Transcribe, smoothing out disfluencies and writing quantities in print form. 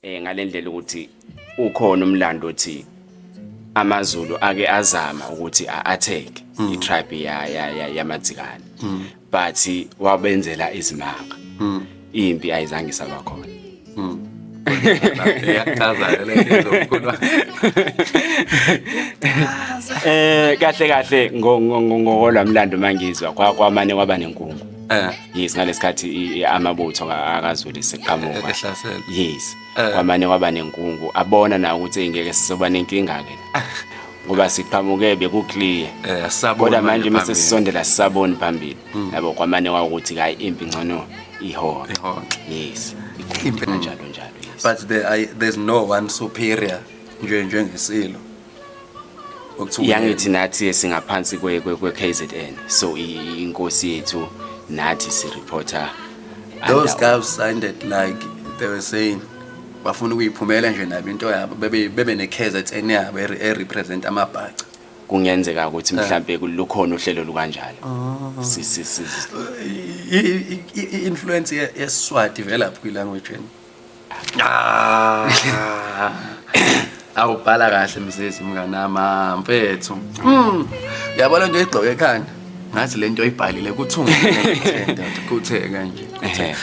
Ngalendlela ukuthi ukhona umlando othi amaZulu ake azama ukuthi a-attack i-tribe yamaDzikane, but wabenzela izimanga, impi ayizange isaba khona. Iyachaza le nto mkhulu. Kahle kahle ngokolwamlando mangizwa kwamane kwaba nenkungu. Yes, ngalesikhathi amabutho akaZulu seqhamuka. Ehlasela. Yes. Kwamane kwaba nenkungu, abona na ukuthi ngeke sizoba nenkinga ke la. Ngoba siqhamuke beku-clear. Asaboni. Kodwa manje mase phambili. sisondela sisaboni phambili. Yabo, kwamane kwawukuthi hayi, impi ngcono ihonqe. Ihonqe. Yes. Impi. Kanjalo njalo, yes. But there's no one superior nje njengesilo. Okuthiwa Yangithi nathi singaphansi kwe KZN, so inkosi yethu nathi si reporter. Those guys sounded like they were saying bafuna ukuyiphumela nje nabo into yabo, bebe ne-KZN yabo e-represent amabhaca. Kungenzeka ukuthi mhlambe lukhona uhlelo lukanjalo. I-influence yeSiswati velaphi kwi-language yenu? Ah. Awubhala kahle mzizi mnganami mfethu. Yabona nje igqoke ekhanda. Ngathi lento oyibhalile kuthunga ndoda, kuthe kanje. Kuthe.